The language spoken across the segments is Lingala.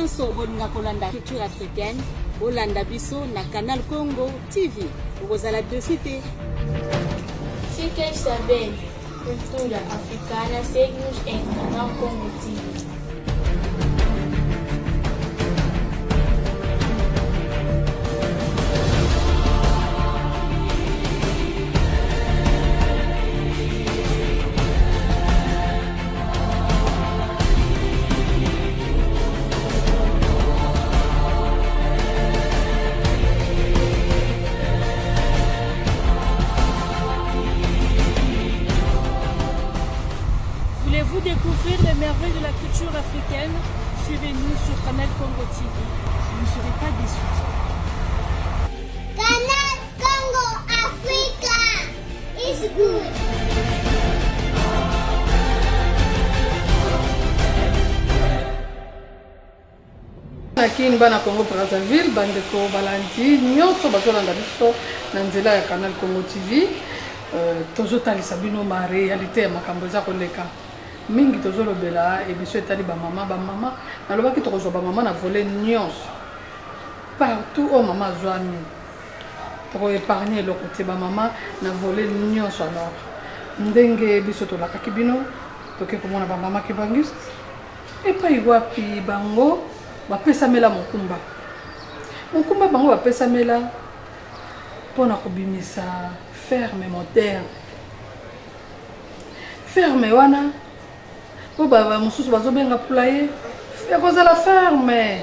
banso bolinga kolanda culture africaine, bolanda biso na Canal Congo TV. Okozala dessus te. Se queres saber cultura africana, segue-nos em Canal Congo TV. Voulez-vous découvrir les merveilles de la culture africaine Suivez-nous sur Canal Congo TV. Vous ne serez pas déçus. Canal Congo Africa is good. Na kin bana Congo Brazzaville, bandeko balandi nyonso bazolanda biso na nzela ya Canal Congo TV. Euh, tozotalisa bino ma réalité ya makambo eza koleka mingi tozolobela emission etali bamama bamama nalobaki tokozwa bamama na volet nyonso partout oyo mama azwami toko épargne eloko te bamama na volet nyonso alors ndenge biso tolakaki bino toke komona bamama kibanguste epai wapi bango bapesamela mokumba mokumba bango bapesamela mpo na kobimisa ferme moderne ferme wana oyo bamosusu bazobenga poulailler ekozala ferme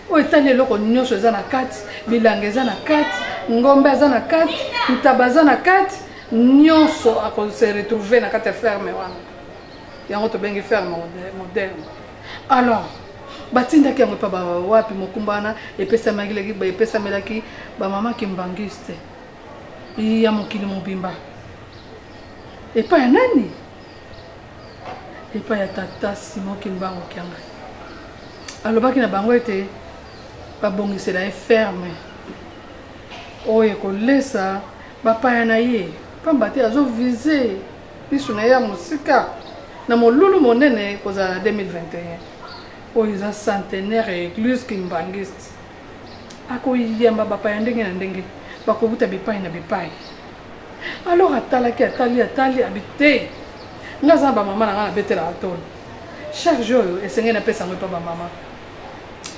oyo etali eloko nyonso eza na kati bilanga eza na kati ngombe aza na kati ntaba aza na kati nyonso akose retrouve na kati ya ferme wana yango tobengi ferme moderne alors batindaki yango epa wapi mokumba wana epesamelaki bamama kimbanguiste ya mokili mobimba epai ya nani epai ya tata Simon Kimbangu Kiangani. Alobaki na bango ete babongisela ye ferme oyo ekolesa bapaya na ye, pamba te azovize lisu na ye ya mosika na molulu monene ekozala na 2021 oyo eza centenaire ya eglise kimbanguiste. Akoyamba bapaya ndenge na ndenge bakowuta bipai na bipai. Alors atalaki atali atali abi te nga aza na bamama na nga nabetelaka tolo charge oyo esengeli napesa yango epa bamama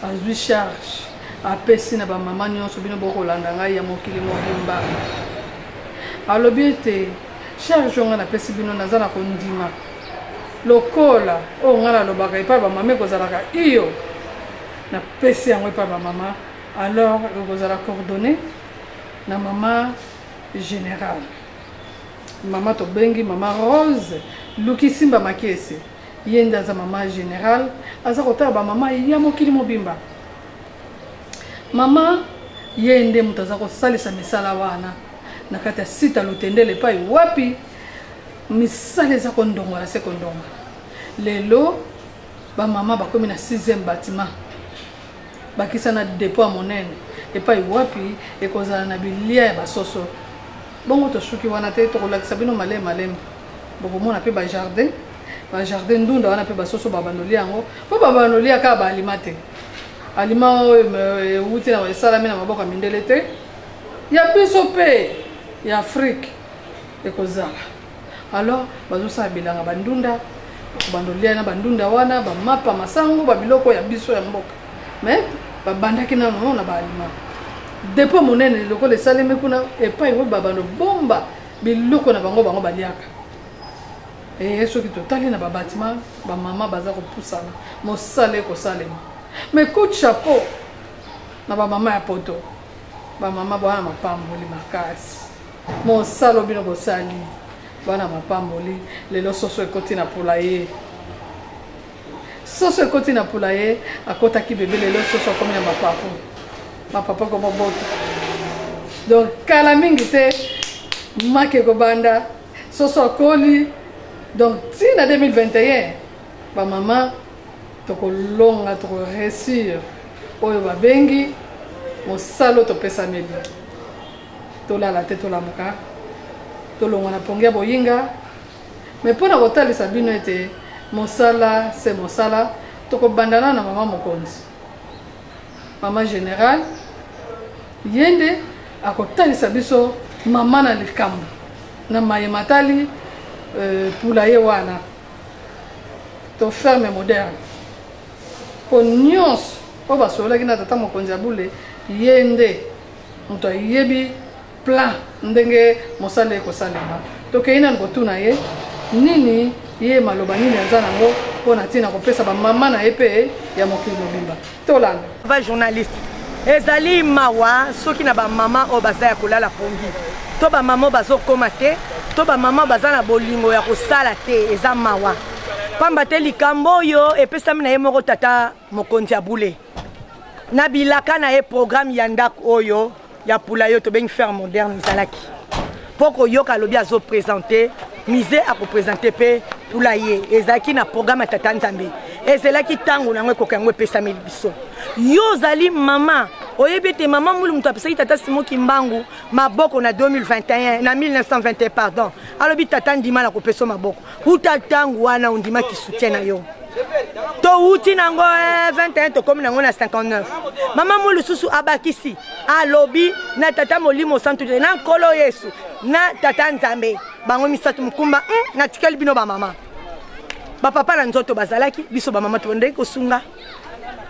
azwi charge apesi na bamama nyonso bino bokolanda ngai ya mokili mobimba alobi ete charge oyo ngai napesi bino naza na kondima lokola oyo ngai nalobaka epai bamama ekozalaka iyo napesi yango epai bamama alors ekozala coordonné na mama général mama tobengi mama rose lukisimba makiese ye nde aza mama général aza kotala bamama ya mokili mobimba mama ye nde moto aza kosalisa misala wana na kati ya sita lutendele epai wapi misala eza kondongwana se kondongwana lelo bamama bakomi na 6e bâtiment bakisa na depot ya monene epai wapi ekozala na bilia ya basoso bongo tosuki wana te tokolakisa bino maleme maleme bokomona mpe bajardin bajardin ndunda wana mpe basoso babandoli yango mpo babandoli kaka baalima te alima oyo euti na esalami na maboko ya mindele te ya biso mpe ya afrike ekozala alors bazosala bilanga bandunda bakobanda olia na bandunda wana bamapa masango babiloko ya biso ya mboka mais babandaki nano na baalima depo monene lokola esalemi kuna epai oyo babanda bomba biloko na bango bango baliaka eye soki totali na babatima bamama baza kopusana mosala ekosalema mais coup de chapeau na bamama ya poto bamama bwana mapamboli makasi mosala bino bosali bana mapamboli lelo soso ekoti na poulaye soso ekoti na poulaye akotaki bebe lelo soso akomi na mapapu mapapu akomobota donc kala mingi te maki ekobanda soso akoli donc ti na 2021 bamama tokolonga tokoresir oyo babengi mosala oyo topesameli tolala te tolamuka tolongwa na pongi ya boyinga me mpo na kotalisa bino ete mosala se mosala tokobandana na mama mokonzi. Mama General ye nde akotalisa biso mama na likambo na maye matali euh, poulailler wana to ferme moderne mpo nyonso oyo basololaki na tata mokonzi ya bule ye nde moto ayebi plan ndenge mosala ekosalema. Tokei nanu kotuna ye nini ye maloba nini aza nango mpo na ntina kopesa bamama na ye mpe ya mokili mobimba. Tolanda. Ba journaliste, ezali mawa soki na bamama oyo baza ya kolala pongi to bamama oyo bazokoma te to bamama baza na bolingo ya kosala te, eza mawa pamba te likambo oyo epesami na ye moko tata mokonzi ya bule na bilaka na ye programme ya ndako oyo ya poulailler tobengi ferme moderne ezalaki mpo koyoka alobi azopresente musée akopresente mpe poulailler ezalaki na programme ya tata nzambe ezelaki ntango na yango ekoka yango epesameli biso yo ozali mama oyebi ete mama mulu moto apesaki tata simo kimbangu maboko na 2021 na 1921 pardon alobi tata ndima na kopesa maboko uta ntango wana ondimaki soutien na yo towuti nango 21 eh, tokomi nango na 59 mama mu lisusu abakisi alobi na tata molimo santu te na nkolo yesu na tata nzambe bango misato mokumba hmm, natikali bino bamama bapapa na nzoto bazalaki biso bamama tobandaki kosunga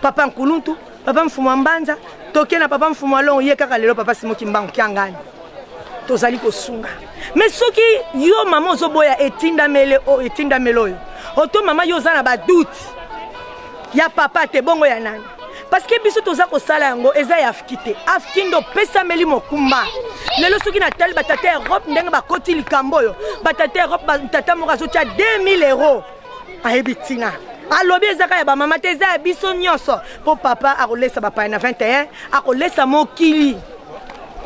papa nkuluntu papa mfumu ya mbanza toke na papa mfumu ya longo ye kaka lelo papa simo kimbangu kiangani tozali kosunga me soki yo mama ozoboya etindamele oyo etindamele oyo oto mama yo oza na badoute ya papa te bongo ya nani parce que biso toza kosala yango eza ya afki te afki nde opesameli mokumba lelo soki natali batata ya europe ndenge bakoti likambo oyo batata ya europe tata moko azotia 2000 euro ayebi ntina alobi ezaka ya bamama te eza ya biso nyonso mpo papa akolesa bapaya na 21 akolesa mokili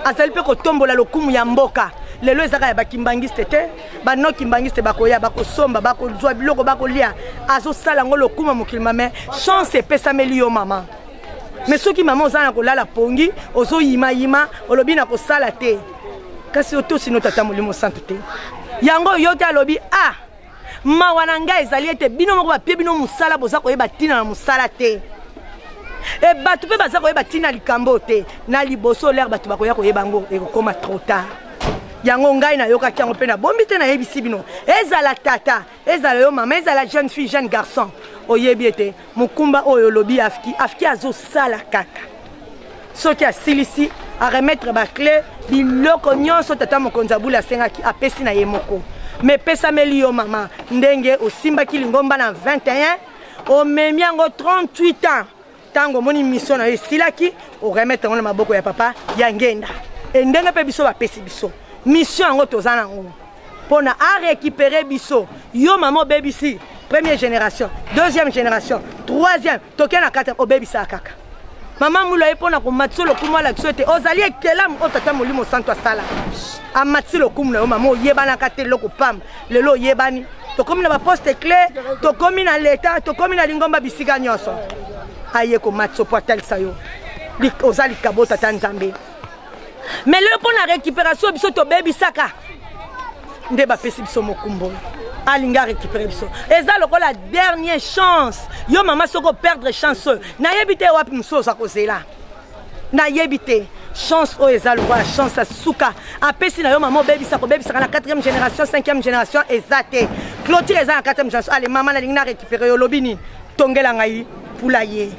azali mpe kotombola lokumu ya mboka lelo ezaka ya bakimbangiste te bano kimbangiste bakoya bakosomba bakozwa biloko bakolia azosala yango lokumu ya mokili mame chance epesameli yo mama me soki mama oza na kolala pongi ozoyimayima olobi na kosala te kasi otosi no tata molimo santu te yango yo te alobi ah mawa na ngai ezali ete bino moko bapie bino mosala boza koyeba ntina na mosala te e bato mpe baza koyeba ntina likambo te na liboso lere bato bakoya koyeba yango ekokoma trop tard yango ngai nayokaki yango mpe nabombi te nayebisi bino ezala tata ezala yo mama ezala jeune fille jeune garçon oyebi ete mokumba oyo olobi afki afki azosala kaka soki asilisi aremettre baclé biloko nyonso tata mokonzi abula asengaki apesi na ye moko me epesameli yo mama ndenge osimbaki lingomba na 21 omemi yango 38 ans ntango omoni mission na yo esilaki oremettre yango na maboko ya papa ya ngenda e ndenge mpe biso bapesi biso mission yango toza nango mpo na arécupere biso yo mama obebisi première génération deuxième génération troisième toke na kati obebisaka kaka mama mulu aye mpo na komatisa lokumu alakisa ete ozali ekelamu oyo tata molimo santu asala amatisi lokumu na yo mama oyebanaka te eloko pamba lelo oyebani tokomi na baposte cle tokomi na leta tokomi na lingomba bisika nyonso aye komatisa mpo atalisa yo oza likabo tata nzambe me lelo mpo na récupération biso tobebisaka nde bapesi biso mokumbo alingi arécupere biso eza lokola dernier chance yo mama soki operdre chance oyo nayebi te wapi mosusu oza kozela nayebi te chance oyo eza lokola chance ya suka apesi na yo mama obebisa kobebisaka na 4e génération 5e génération eza te clôture eza na 4e génération ale mama nalingi na récupere yo olobi nini tongela ngai pula ye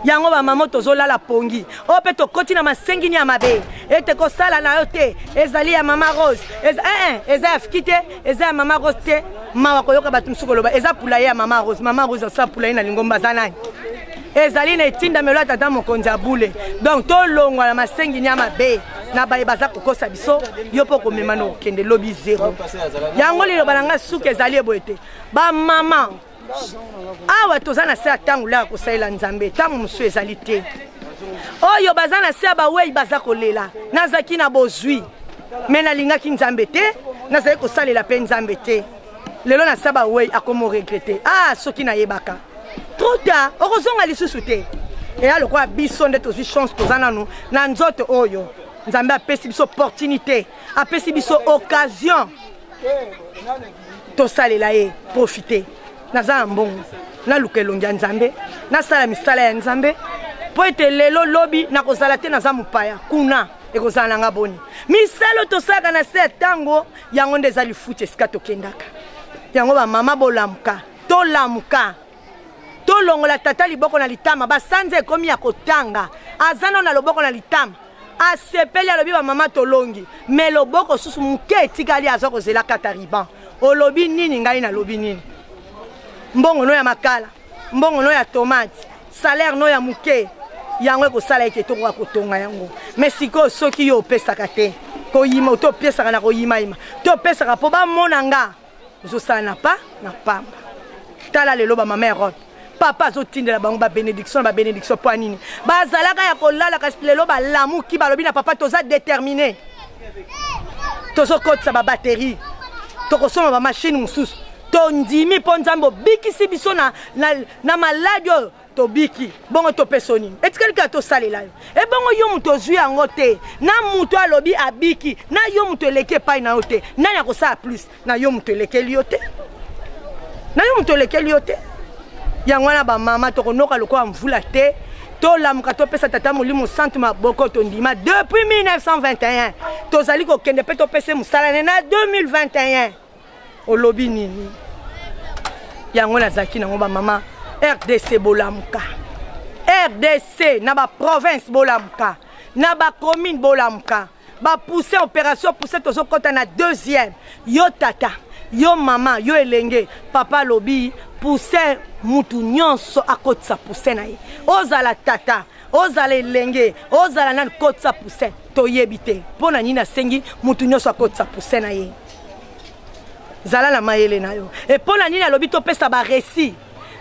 yango bamama tozolala pongi oyo mpe tokoti na masengini ya mabe ete kosala na yo te ezali ya mama rose eza, eh, eh, eza ya fiki te eza ya mama rose te mawa koyoka bato mosusu koloba eza pulaye ya mama rose mama rose asala pulaye na lingomba aza nani ezali na etindamelo ya tata mokonzi ya bule donc tolongwa na masengini ya mabe na baye baza kokosa biso yo mpo komema na okende lobi zero yango liloba na ngai suka ezali eboye te bamama awa toza na se ya ntango laka kosalela nzambe ntango mosusu ezali te oyo baza na se ya bawei baza kolela nazalaki na bozwi me nalingaki nzambe te nazali kosalela mpe nzambe te lelo na se bawei akomo regrete ah soki nayebaka trop tard okozonga lisusu te eya lokola biso nde tozwi chance toza nanu na nzoto oyo nzambe apesi biso opportunité apesi biso occasion tosalela ye profite naza na mbongo naluka elongi ya nzambe nasala misala ya nzambe Mpo ete lelo lobi nakozala te, naza mopaya kuna, ekozala na nga boni? Misala tosalaka na se ya ntango yango nde eza lifuti esika tokendaka yango. Bamama bolamuka, tolamuka, tolongola tata liboko na litama. Basanza ekomi ya kotanga, aza nano na loboko na litama, asepeli, alobi bamama tolongi, me loboko susu moke etikali, aza kozela kata riban. Olobi nini? Ngai nalobi nini? Mbongo no ya makala, mbongo no ya tomate, salaire no ya moke, yango ekosala ete tokoka kotonga yango. Me sikoyo soki yo opesaka te, koyima to opesaka na koyimayima, to opesaka mpo bamona nga, ozosala na pa na pamba. Tala lelo bamama Europe, papa azotindela bango babénédiction na babénédiction. Mpo ya nini? Bazalaka ya kolala, kasi lelo balamuki, balobi na papa: toza déterminé, tozokotisa babatterie, tokosomba bamashine mosusu, tondimi mpo Nzambe obikisi biso na maladi oyo, tobiki bongo, topesa nini? Etikali kaka tosalela yo. Ebongo yo moto ozwi yango te, na moto alobi abiki, na yo moto eleki epai na yo te, nani akosala plus? Na yo moto elekeli yo te, na yo moto elekeli yo te. Yango wana bamama, tokonoka lokola mvula te. Tolamuka, topesa tata Molimo Santu maboko. Tondima depuis 1921, tozali kokende mpe topesa mosala ne na 2021. Olobi nini? Yango nazalaki nango. Bamama RDC bolamuka, RDC na baprovince bolamuka, na bacommune bolamuka. Bapoussin, opération poussin, tozokɔta na deuxième. Yo tata, yo mama, yo elenge, papa alobi poussin, mutu nyonso akotisa poussin na ye. Ozala tata, ozala elenge, ozala nani, kotisa poussin. Toyebi te mpo na nini asengi mutu nyonso akotisa poussin na ye. Zala na mayele na yo. E mpo na nini alobi topesa barécit?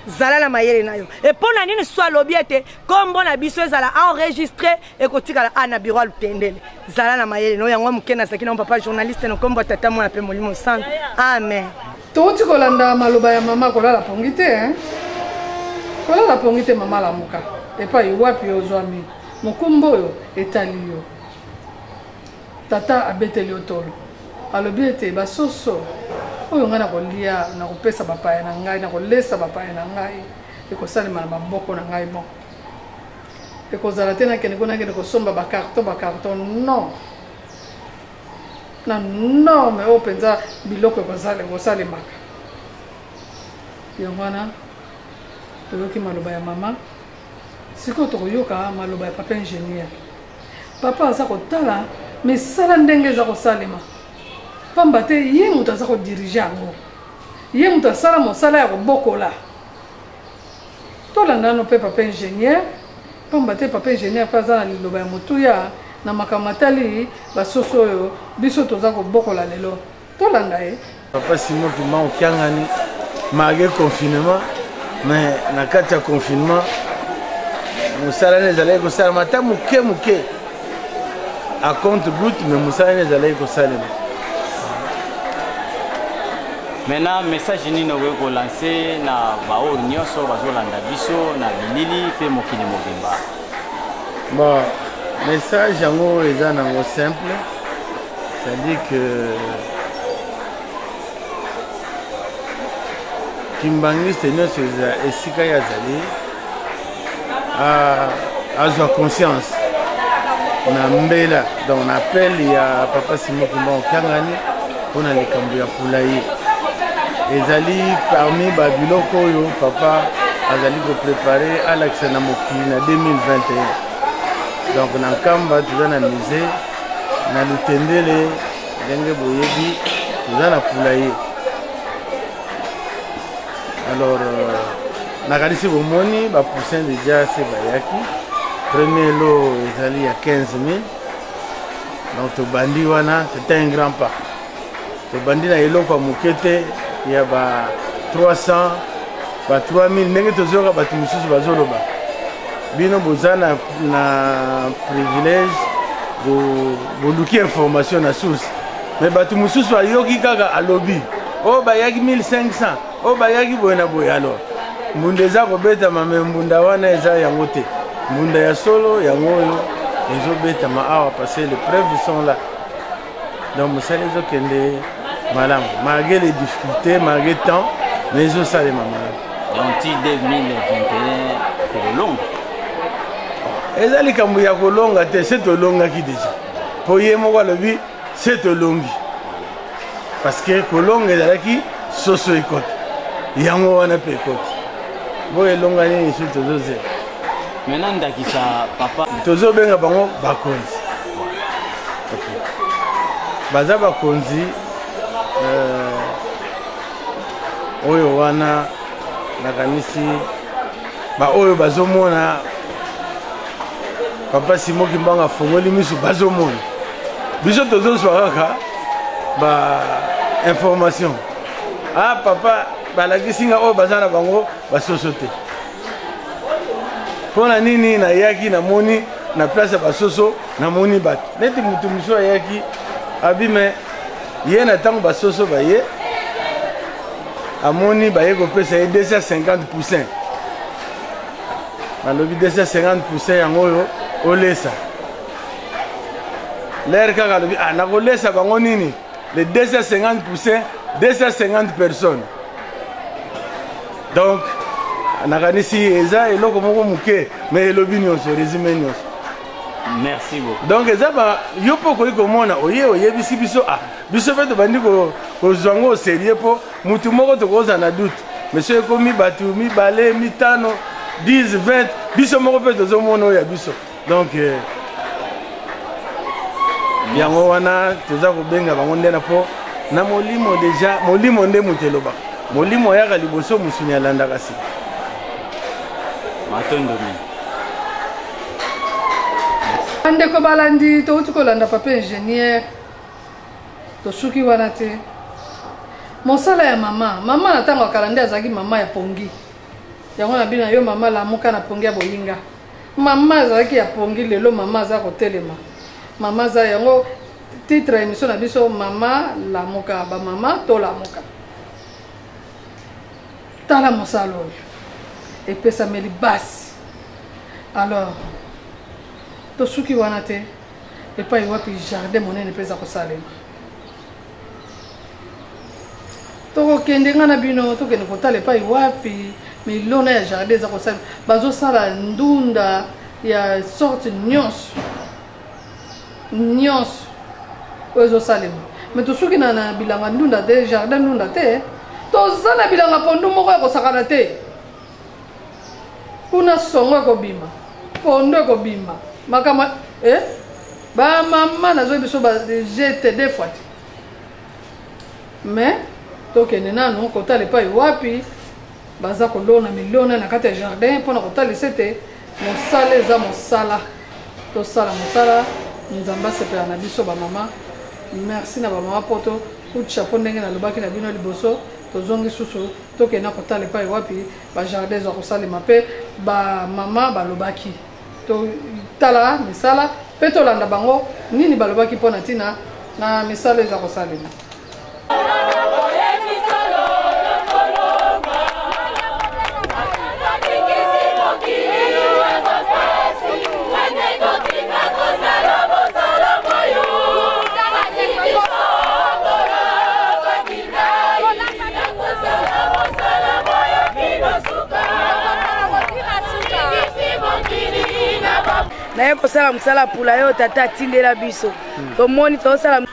Zala na mayele na yo. E mpo na nini so alobi ete nkombo na biso ezala enregistré, ekotikala a na biro ya Lutendele? Zala na mayele no. Yango moke nazalaki nango, papa journaliste, na nkombo ya Tata, Mwana mpe Molimo Santo, amen. Touti kolanda maloba ya mama. Kolala pongi te, hein? Kolala pongi te, mama, lamuka. Epai wapi ozwami, mokumba oyo etali yo. Tata abeteli yo tolo, alobi ete basoso oyo ngai nakolia, nakopesa bapaya na ngai, nakolesa bapaya na ngai, ekosalema na maboko na ngai moko. Ekozala te nakende kuna, nakende kosomba bacarton bacarton, non, na norme oyo mpenza biloko ekosalemaka. Yango wana toyoki maloba ya mama. Sikoyo tokoyoka maloba ya papa ingénieur. Papa aza kotala misala ndenge eza kosalema, pamba te ye moto aza kodirige yango, ye moto asala mosala ya kobokola. Tolanda nano mpe papa ingénieur, pamba te papa ingénieur mpe aza na liloba ya motuya na makambo matali basoso oyo biso toza kobokola lelo. Tolanda ye. Papa Simon Kimbangu Kiangani, malgré confinement, mais na kati ya confinement mosala ne ezalaki kosalema ata moke moke, à compte goutte, mais mosala ne ezalaki kosalema. Maintenant, message nini okoki kolancer na baoyo nyonso bazolanda biso na bilili mpe mokili mobimba? Bon, message yango eza nango simple, c'est-à-dire que kimbangiste nyonso eza esika ye azali azwa conscience na mbela, donc na appel ya papa Simon Kimbangu Kiangani mpona likambo ya poulailler. Ezali parmi babiloko oyo papa azali koprépare alakisa na mokili na 2021. Donc na Nkamba toza na musée, na Lutendele ndenge boyebi toza na poulailler. Alors nakanisi bomoni bapoussin déjà se bayaki. Premier lot ezali ya 15 000. Donc tobandi wana, c'était un grand pas. Tobandi na eloko ya moke te ya ba 300, ba 3000, ndenge tozoyoka bato mosusu bazoloba. Bino boza na privilège, boluki information na source, mais bato mosusu ayoki kaka, alobi oyo bayaki 1500, oyo bayaki boye na boye. Alors mbunda eza kobetama, me mbunda wana eza yango te. Mbunda ya solo yango oyo ezobetama awa, parce que les preuves sont là. Donc mosala ezokende malamu malgré les difficultés, malgré temps, mais ezosalema malamu. Donc ti 2021 tokolonga? Eza likambo ya kolonga te, se tolongaki deja, mpo ye moko alobi se tolongi, parce que kolonga ezalaki soso ekota, yango wana mpe ekoti. Boyo elonga nini soki tozozela? Maintenant ndakisa papa, tozobenga bango bakonzi. Okay. Baza bakonzi oyo wana nakanisi baoyo bazomona papa Simon Kimbangu afongoli miso, bazomona. Biso tozozwa kaka ba information. Ah papa, balakisi nga oyo baza na bango basoso te. Mpo na nini nayaki namoni na place ya basoso, namoni bato neti motu mosusu ayaki abi me ye na ntango basoso baye, amoni baye kopesa ye 250 poussin. Balobi 250 poussin yango oyo olesa lere kaka. Alobi ah, nakolesa bango nini? Le 250 poussin, 250 personnes. Donc nakanisi eza eloko moko moke, mais elobi nyonso, résumé nyonso. Merci beaucoup. Donc eza ba yo mpo okoki komona oye oyebisi biso, ah, biso mpe tobandi kozwa yango sérieux, mpo mutu moko tokozala na doute, mais soki ekomi bato mibale, mitano, 10, 20, biso moko mpe tozomona oyo ya biso. Donc yango wana toza kobenga bango nde na mpo na molimo deja. Molimo nde moto elobaka, molimo ayaka liboso, mosuni alandaka nsima. Matondo mingi. Bandeko balandi, touti kolanda papa ingénieur. Tosuki wana te. Mosala ya mama, mama na ntango ya kala nde azalaki mama ya pongi. Yango na bino yo mama, lamuka na pongi ya boyinga. Mama azalaki ya pongi, lelo mama aza kotelema. Mama aza yango titre ya émission na biso, mama lamuka. Bamama tolamuka. Tala mosala oyo epesameli basi. Alors tosuki wana te, epai wapi jardin monene mpe eza kosalema. Tokokende nga na bino, tokende kotala epai wapi milona ya jardin eza kosalema. Bazosala ndunda ya sorte nyonso nyonso oyo ezosalema. Me tosuki na bilanga ndunda te, jardin ndunda te, toza na bilanga pondu moko ya kosakana te. Kuna songo ekobima, pondu ekobima, makambo eh? Bamama nazoi biso ba jete deux fois te. Mais tokende nanu kotala epai wapi baza kolona milona na kati ya jardin, mpona kotalisa ete mosala eza mosala. Tosala mosala, Nzambe asepela na biso bamama. Merci na bamama poto, coup de chapeau. Ndenge nalobaki na bino liboso, tozongi susu, tokende kotala epai wapi bajardin ezwa kosalema. Mpe bamama balobaki, totala misala mpe tolanda bango nini balobaki mpo na ntina na misala eza kosalema. Naye kosala mosala pula oyo tata atindela biso. Tomoni tozosala.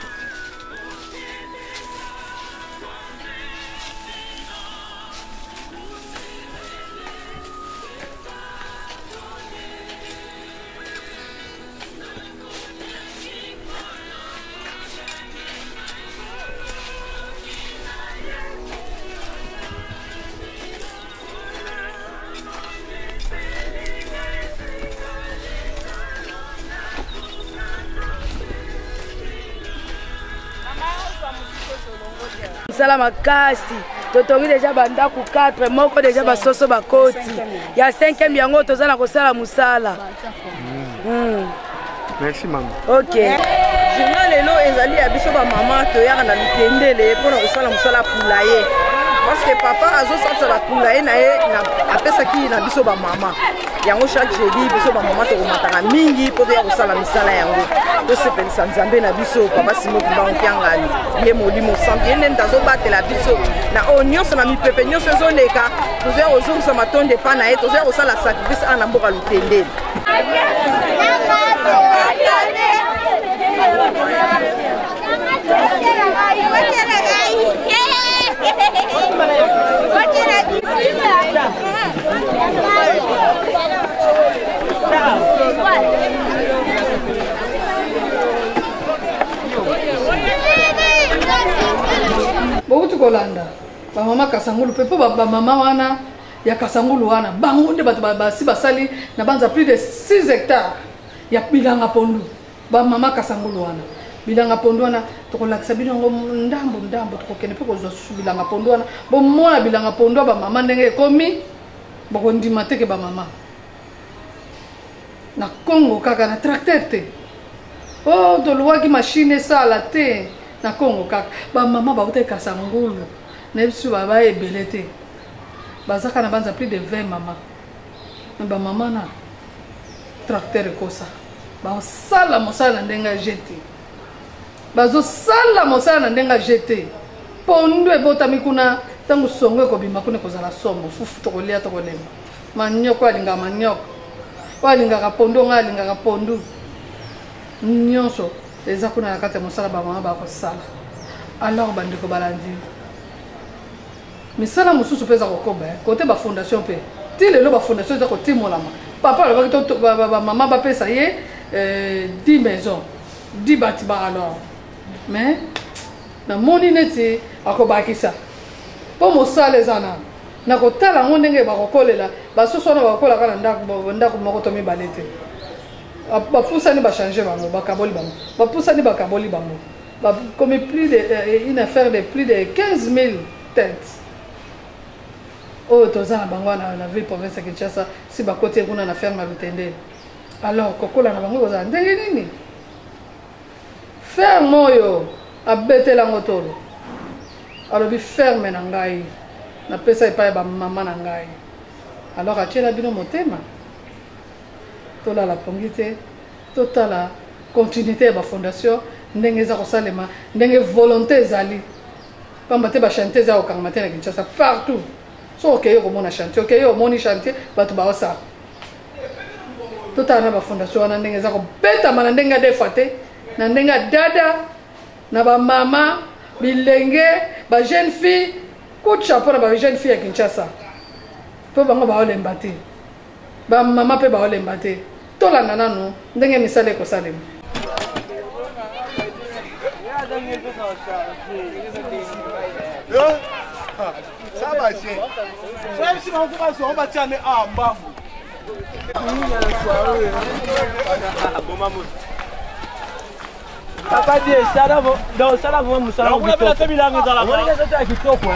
Mosala makasi, totongi deja bandako 4, moko deja basoso bakoti ya 5e, yango toza na kosala mosala. Merci mama. Ok. Journal lelo ezali ya biso bamama, toyaka na Lutendele mpona kosala mosala poulailler, parce que papa azosalisa bapoulailler na ye apesaki na biso bamama yango. Chaque jeudi biso bamama tokomataka mingi mpo toya kosala misala yango, tosepelisa Nzambe na biso papa Simo Kimbangu Kiangani. Ye Molimo Santu, ye nde azobatela biso na oyo nyonso, na mipepe nyonso ezoleka. Tozoya kozongisa matondo epa na ye, tozoya kosala sacrifice awa na mboka Lutendele. Bouti kolanda bamama Kasangulu mpe mpo bamama wana ya Kasangulu wana bango nde bato basi basali na banza plus de 6 hectares ya bilanga pondu. Bamama Kasangulu wana, bilanga pondu wana tokolakisa bino yango ndambo ndambo. Tokokende mpe kozwa susu bilanga pondu wana, bomona bilanga pondu ya bamama ndenge ekomi, bokondima teke bamama na Congo kaka na tracteur te. Oh, toluwaki machine esala te na Congo kaka. Bamama bautaki Kasangulu, nayebi biso baba ebele te, bazaka na banza plus de 20 mama. Me bamama na tracteur ekosa, basala mosala na ndenge ya jete, bazosala mosala na ndenge ya jete. Pondu ebotami kuna, ntango songo ekobima kuna ekozala somo. Fufu tokolia, tokolemba. Manioko alingaka manioko, oyo alingaka pondu, onga alingaka pondu, nyonso eza kuna na kati ya mosala bamama bakosala. Alors bandeko balandi, misala mosusu mpe eza kokoba kote bafondation mpe ti lelo bafondation eza kotimolama. Papa alobaki bamama bapesa ye 10 maison, 10 bâtiment. Alors mais namoni neti akobakisa mpo mosala eza nano na kotala yango ndenge bakokolela. Basusu wana bakokolaka na ndako moko to mibale te, bapusani, bachange bango, bakaboli bango, bapusani, bakaboli bango, bakomi plus de une affaire de plus de 15 000 têtes oyo toza na bango na ville province ya Kinshasa. Si bakoti kuna na ferme ya Lutendele, alors kokola na bango ekozala ndenge nini? Ferme oyo abetelango tolo, alobi ferme na ngai napesa epai ya bamama na ngai. Alors atiela bino motema, tolala pongi te, totala continuité ya bafondation ndenge eza kosalema, ndenge volonté ezali, pamba te bachantier eza kokangama te na Kinshasa. Partout so okei okomona chantier, okei omoni chantier, bato baosala. Totala na bafondation wana ndenge eza kobetama na ndenge ya defa te, na ndenge ya dada na bamama bilenge, bajeune fille. Coup de chapeau na bajeune fille ya Kinshasa, mpo bango baolemba te, bamama mpe baolemba te. Tolanda nanu ndenge misala ekosalema. Papa die sala donc sala vraiment mosala kitoko kitoko.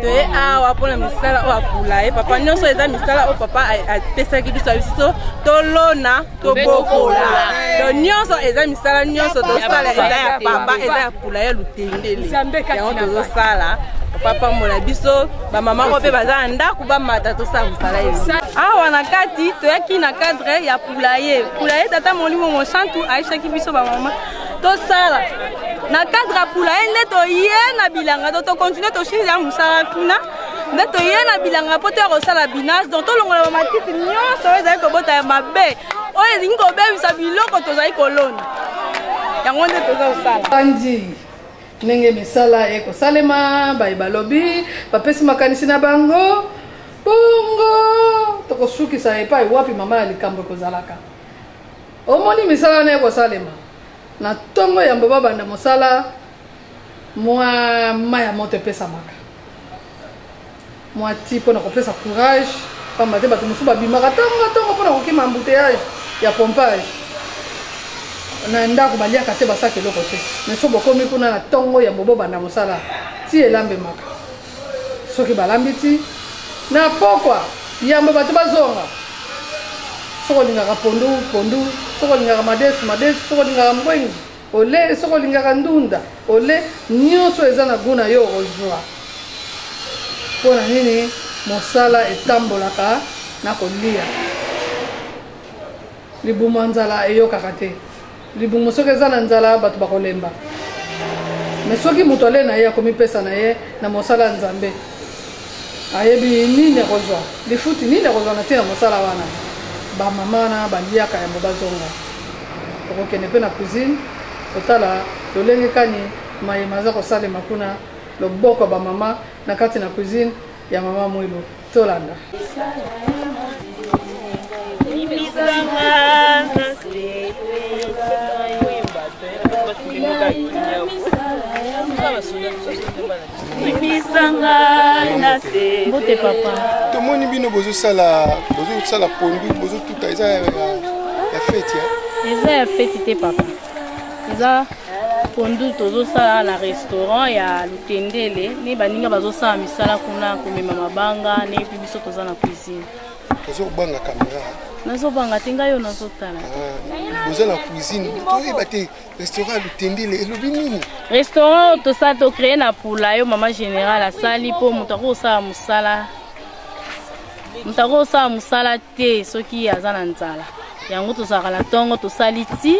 Toye awa mpona misala oyo apula ye papa. Nyonso eza misala oyo papa apesaki biso, biso tolona, tobokola. Donc nyonso eza misala, nyonso tosala eza ya papa, eza ya pula ya Lutendele. Yango tozosala. Papa pambola biso, bamama oyo mpe baza na ndako bamata, tosala mosala ye awa na kati. Toyaki na cadre ya poulailler. Poulailler, tata Molimo Mosantu ayebisaki biso bamama tosala na cadre ya poulailler. Nde toye na bilanga to tocontinue, tosilisa mosala kuna, nde toye na bilanga mpo toya kosala binage. Donc tolongola bamatiti nyonso oyo ezali kobota ya mabe, oyo elingi kobebisa biloko tozali kolona. Yango nde toza kosala. Andi ndenge misala ekosalema, baye balobi, bapesi makanisi na bango. Bongo tokosukisa epai wapi mama ya likambo ekozalaka? Omoni misala wana ekosalema na ntongo, yambo babanda mosala, mwa mai ya moto epesamaka, mwa ti mpona kopesa courage, pamba te bato mosusu babimaka ntongo ntongo mpona kokima embouteillage ya pompage. Na ndako baliaka te, basaka eloko te, mais so bokomi kuna na ntongo yambo bobanda mosala, ti elambemaka. Soki balambi ti na pokwa yambo bato bazonga, soki olingaka pondu, pondu, soki olingaka madesu, madesu, soki olingaka mbwengi, ole, soki olingaka ndunda, ole, nyonso eza na gu na yo okozwa. Mpo na nini mosala etambolaka na kolia? Libumu ya nzala eyokaka te. Libumu soki eza na nzala, bato bakolemba. Me soki moto ale na ye akomipesa na ye na mosala ya Nzambe, ayebi nini akozwa, lifuti nini akozwa na ntina mosala wana. Bamama wana baliaka yambo bazonga. Tokokende mpe na cuisine kotala lolenge kani mayema aza kosalema kuna, loboko ya bamama na kati na cuisine ya mama Mwilu. Tolanda. Mbote papa. Tomoni bino bozosala bozosala pondu, bozotuta, eza ya feti? Eza ya feti te papa, eza pondu tozosala na restaurant ya Lutendele. Ne baninga bazosala misala kuna, komema mabanga ne, mpe biso toza na cuisine. Tozobanga kamera. Nazobanga te, ngai oyo nazotala. Boza na cuisine, toyeba te restaurant ya Lutendele elobi nini? Restaurant oyo tosala, tocree na pula yo mama général asali, mpo moto akosala mosala, moto akosala mosala te soki aza na nzala. Yango tozalaka na ntongo, tosali ti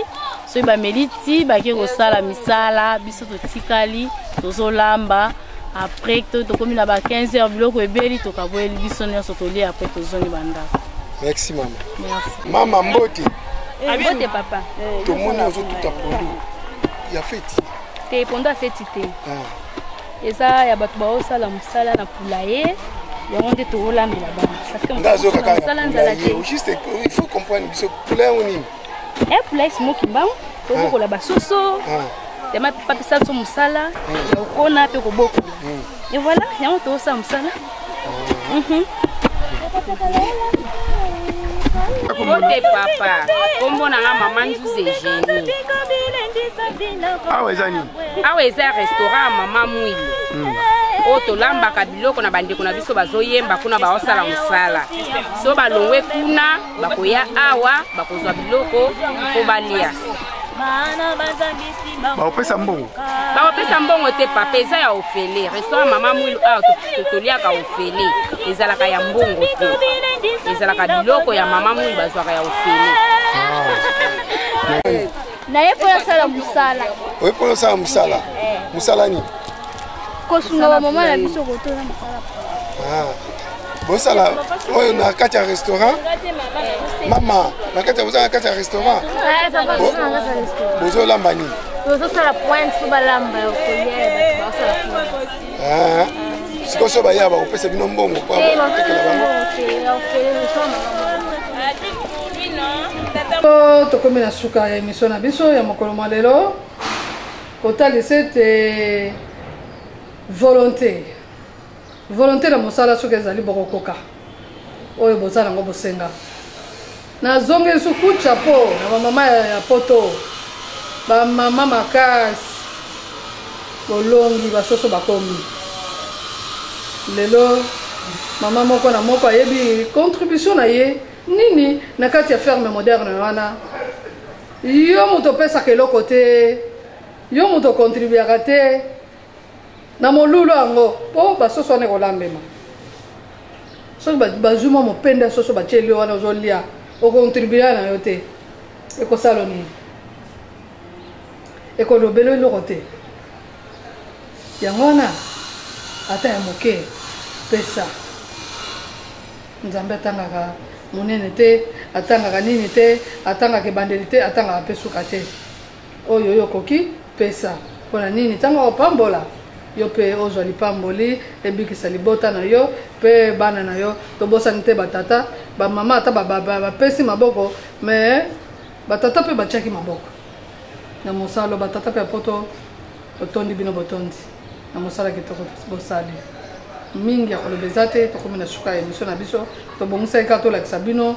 soki bameli ti bake kosala misala, biso totikali tozolamba. Après to tokomi na ba 15 heures, biloko ebeli, tokaboyeli biso nyonso, tolia, après tozongi bandako. Merci mama. Merci. Mama, mbote. Mbote papa. Tomoni ozotuta pondu ya feti. Te, pondu ya feti te, eza ya bato baosala mosala na poulailler, yango nde toolambela bango. Nga azoyoka kaka poulailler. Juste il faut comprendre biso, poulailler yango nini? E poulailler simoki mbango, tobokola basoso tema papesa biso mosala ya kokona mpe kobokola. Et voilà, yango toosala mosala. Mbote papa, kombo na nga mama Nzuze Eugenie. Awa eza nini? Awa eza restaurant ya mama Mwilu oyo tolambaka biloko na bandeko na biso bazoyemba kuna, baosala mosala. So balongwe kuna, bakoya awa, bakozwa biloko mpo balia. Bakopesa mbongo? Bakopesa mbongo te papa, eza ya ofele. Restaurant mama Mwilu awa toliaka ofele, ezalaka ya mbongo te, ezalaka biloko ya mama Mwilu, bazwaka ya ofele. Naye mpo nasala mosala. Oye mpo osala mosala? Mosala nini? Kosunga bamama na biso kotona mosala. Bosala oyo na kati ya restaurant mama, na kati ya boza na kati ya restaurant, bozolamba nini? Tozosala pointe mpo balamba ya kolia ya bato basala. Sikoyo so baya, bakopesa bino mbongo po batekela bango? Tokomi na suka ya émission na biso ya mokolo mwa lelo, kotalisa ete volonté, volonté na mosala soki ezali, bokokoka oyo boza nango bosenga. Nazongi su coup de chapeau na bamama ya poto, bamama makasi, bolongi basoso bakomi lelo. Mama moko na moko ayebi contribution na ye nini na kati ya ferme moderne wana. Yo moto opesaka eloko te, yo moto okontribuaka te na molulu yango, mpo basoso wana ekolambema. Soki bazwi mwa mopende ya soso batieli yo wana, ozolia, okontribua na yo te, ekosala nini? Ekolobela eloko te. Yango wana ata ya moke pesa. Nzambe atangaka monene te, atangaka nini te, atangaka ebandeli te, atangaka mpe suka te. Oyo oyo okoki, pesa. Mpona nini? Ntango opambola, yo mpe ozwa lipamboli, ebikisa libota na yo mpe bana na yo. Tobosani te batata, bamama ata bapesi maboko, me batata mpe batiaki maboko na mosala. Batata mpe ya poto, totondi bino, botondi na mosala kitoko bosali. Mingi ya koloba eza te, tokomi na suka ya émission na biso. Tobongisaki kaka tolakisa bino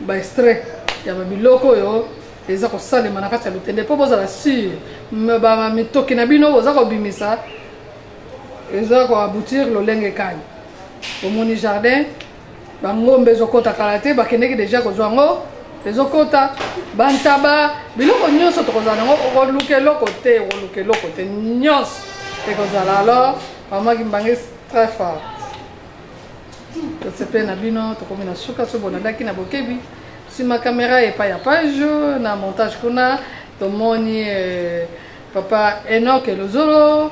baextrait ya babiloko oyo. eza kosalema na kati ya lutende mpo bozala sur mitoki na bino boza kobimisa eza koaboutir lolenge kani. Bomoni jardin, bangombe ezokɔta kala te, bakendeki deja kozwa yango, ezokɔta bantaba, biloko nyonso tokozala nango. Okoluka eloko te, okoluka eloko te, nyonso ekozala. Alors mama Kimbange très fort, tosepeli na bino. Tokomi na suka. So bolandaki na bokebi nsima caméra epai ya page na montage kuna, tomoni papa Enok Elozolo,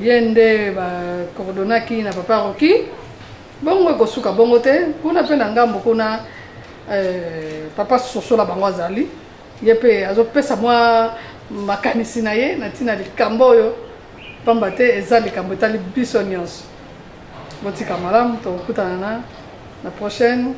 ye nde bacoordonnaki na papa Roki. Bongo ekosuka bongo te. Kuna mpe na ngambo kuna, papa Sosola bango azali, ye mpe azopesa mwa makanisi na ye na ntina likambo oyo, pamba te eza likambo etali biso nyonso. Botika malamu, tokokutana na prochaine.